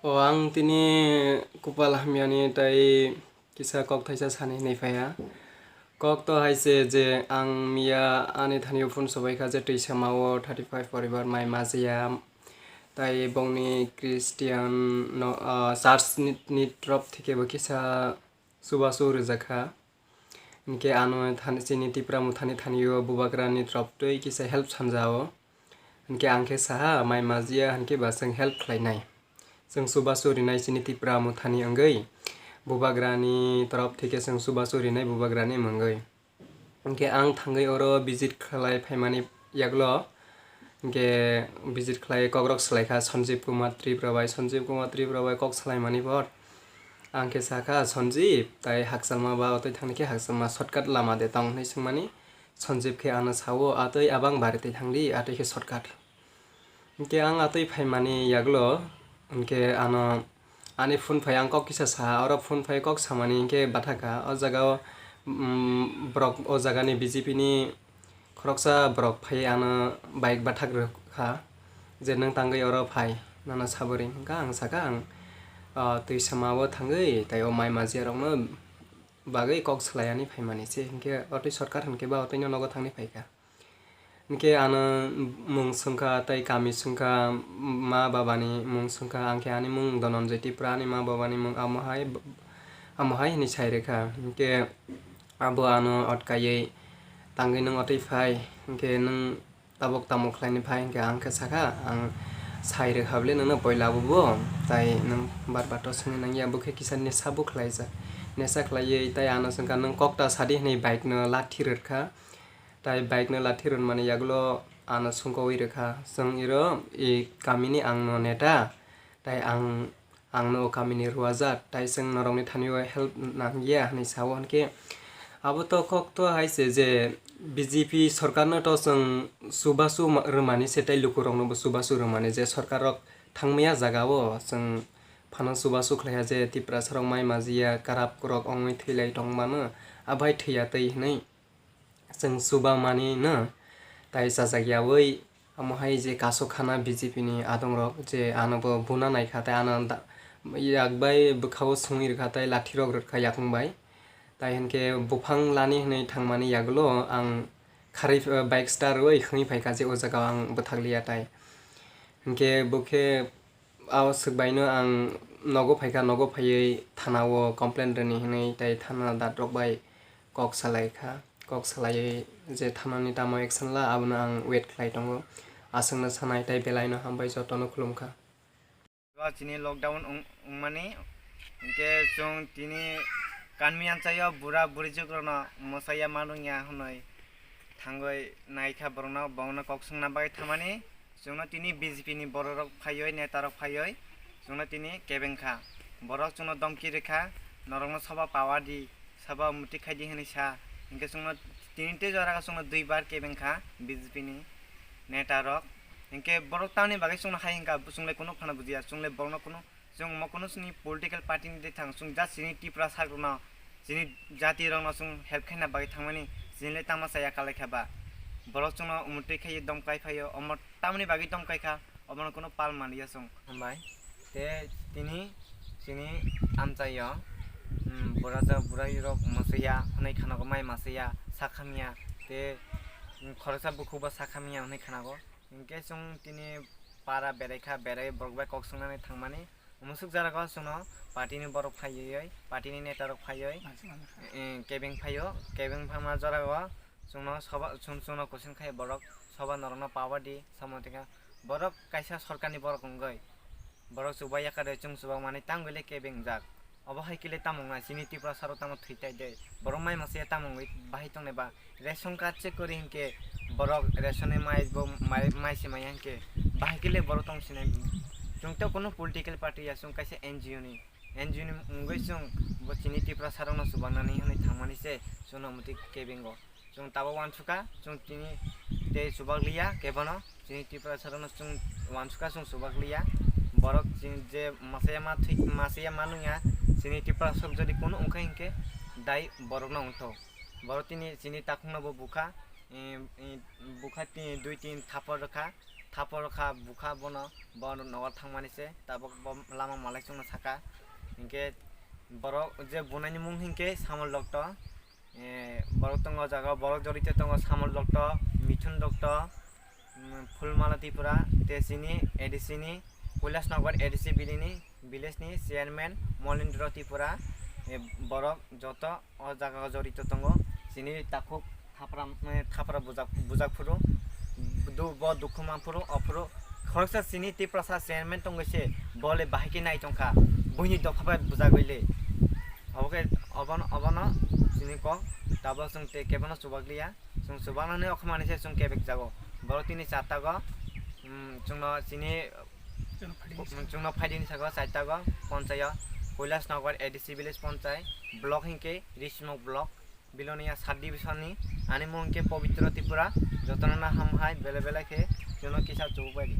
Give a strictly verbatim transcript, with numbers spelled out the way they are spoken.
O, ang tini kupal hamyani tai kisa kok thaisa sani hinwi phaiya. Kok to hai se je ang miya ani thani phone sobai kha je twi sama o thirty five poribar mai majiya. Tai bongni Christian no, ah, church ni, ni trop thike bo kisa chubachu rijak kha. Hinkhe ano thani, chini Tipra Mothani thani o bubagrani trop twi kisa help sanjao. Hinkhe ang khe saha mai majiya hinkhe ba chwng help khlainai. Chwng chubachu rinai chini Tipra Mothani wngwi bubagrani trop thike chwng chubachu rinai bubagrani mungwi. Hinkhe ang thangwi oro visit khlai phaimani yaglo, hinkhe visit khlai kokrok swlaikha Sanjeev Kumar Tripura bai. Sanjeev Kumar Tripura bai kok swlaimani por ang khe sakha, "Sanjeev, tai hakchalma ba otwi thangni khe hakchalma shortcut lama de tong?" hinwi swngmani Sanjeev khe ano sao, "Atwi abang bari twi thangdi, atwi khe shortcut." Hinkhe ang atwi phaimani yaglo, hinkhe ano ani phone phai ang kok kisa saha, oro phone phai kok samani hinkhe bathakha. O jaga o, mm, borok o jagani B J P ni khoroksa borok phai ano bike bathak rwkha je, "Nwng tangwi oro phai, nono sabwrwng." Hinkhe ang sakha, ang, ah, twi sama o thangwi tai o mai majiya rokno bagwi kok swlaiani phaimani se, hinkhe otwi shortcut hinkhe ba otwino nogo thangni phaikha. Hinkhe ano mung swngkha tei kami swngkha, ma babani mung swngkha, ang khe ani mung Dhananjay Tripura, ani ma babani mung amo hai, amo hai hinwi sai rwkha. Hinkhe abo ano otkaiwi, "Tangwi nwng otwi phai, hinkhe nwng tabuk tamo khlaini phai?" hinkhe ang khe sakha, "Ang sai rwkha bwle nwngno poila abo bo, tai nwng bar bar to swngwi nangya." Bo khe kisa nesa bo khlaijak, nesa khlaiwi tai ano swngkha, "Nwng kokta sadi," hinwi bike no lathi rwkha. Tai bike no lathi rwnmani yagulo ano sungkowi rwkha, "Chwng iro i kamini ang no neta, tai ang, ang no o kamini ruajak, tai chwng norokni thani o help nangya," hinwi sao. Hinkhe abo to kok to hai se je B J P sorkar no to chwng chubachu ma-, rwmani se, tai lukurok no bo chubachu rwmani je sorkar rok thangmaya jaga o chwng phano chubachu khlaiya je Tiprasa rok mai majiya, karap rok ongwi thwilai tongmano, abai thwiya twi hinwi. Chwng chuba mani no tai chajak yaui, amo hai je kasu khana B J P ni adong rok je ano bo buna naikha, tai ano da-, yak bai bwkha o sungwi rwkha, tai lathi rok rwkha yakung bai. Tai hinkhe buphang lani hinwi thangmani yagulo ang kharwi, eh, bike start rwi khwngwi phaikha je o jaga o ang bwthak liya tai. Hinkhe bo khe Abo swk bai no ang nogo phaikha, nogo phaiwi thana o complain rwni hinwi tai thana dat rok bai kok salai kha. Kok salaiwi je thana ni tamo action la, abono ang wait khlai tongo. Aswk no sanai tai belai no hambai, joto no khulum kha. Bo chini lockdown wng-, wngmani hinkhe chwng tini kanmi anchaio bura buri jugrokno mwsaiya manwngya hwnwi thangwi naikha borokno, borokno kok swngna bagwi thangmani. Chwngno tini B J P ni borok rok phaiwi, neta rok phaiwi chwngno tini kebeng kha. Borok chwngno domki rwkha, norokno soba power di, soba muti khai di hwnwi sa. Hinkhe chwngno tini tei jora chwngno dui bar kebeng kha B J P ni neta rok. Hinkhe borok tamni bagwi chwngno hai hinkha, chwngle kunu phano bujiya, chwngle borokno kunu Chwng omo kunu chini political party ni de thang, chwng just chini Tiprasa rokno, chini jati rokno chwng help khaina bagwi thangmani, chini le tama chaya kalai kha ba? Borok chwngno umutwi khai dom kai phaio, omo tamni bagwi dom kai kha, omono kunu pal manliya chwng. Hambai. Te tini chini amchaio, um, burajak burai rok mwsaiya hwnwi khanago, mai masaiya, sakhamya, te, um, khoroksa bukhukbo sakhamya hwnwi khanago. Hinkhe chwng tini para berai kha, berai borok bai kok swngnani thangmani. Omo swk jora o chwngno party ni borok phaiwi, party ni neta rok phaiwi, eh, kebeng phaio, kebeng phangma jora o chwngno soba, chwng, chwngno question khai borok, soba norokno power di, samung tongkha. Borok kaisa sorkar ni borok wngwi, borok chubai yakarwi chwng chubak mani tangwi le kebeng jak. Obo hai kile tamo wngna chini Tiprasa rok tamo thwi tai de. Borok mai masaya tamo wngwi bahai tongnai ba? Ration card check kwrwi hinkhe borok ration ni mai bo mai, mai se maya hinkhe bahai kile borok tong sinai. Chwng tei kunu political party ya, chwng kaisa N G O ni. N G O ni wngwi chwng bo chini Tiprasa rokno chubanani hwnwi thangmani se chwngno mwtwi kebeng o. Chwng tabuk uansukha, chwng tini tei chubak liya kebono. Chini Tiprasa rokno chwng uansukha, chwng chubak liya. Borok chini je masaya ma thwi, masaya ma nungya, chini Tiprasa rok jodi kunu wngkha hinkhe dai borokno wngtho. Borok tini chini takhukno bo bukha, eh, eh, bukha tini dui tin thapor rwkha. thapor kha, bukha bono, bo nogo thangmani se, tabok bo lama malai chwngno saka. Hinkhe borok je bunaini mung hinkhe Samol Dokto. Eh, borok tongo o jaga, borok jorito tongo Samol Dokto, Mithun Dokto, mm, Phulmala Tripura, tei chini A D C ni, Kailasnagar A D C village ni, village ni chairman Molindro Tripura, eh, borok joto o jaga o jorito tongo. Chini takhuk thapra, eh, thapra bujak, bujak phuru, du-, bo dukhu man phuru, o phuru khoroksa chini Tiprasa chairman tongwi se, bo le bahai khe nai tongkha, buini dopha bai bujagwi le. Obo khe, obono, obono chini kok, tabok chwng tei kebono chubak liya, chwng chubaknani okhormani se chwng kebek jago. Borok tini chartago, mm, chwngno chini, chwngno phaidi ni saka chartago, ponchayo, Kailasnagar A D C village ponchai, block hinkhe Rismuk block, Bilonia sub division ni, ani mung hinkhe Pobitro Tripura, jotono no ham hai, bele bele khe, chwngno kisa chubuk bai di.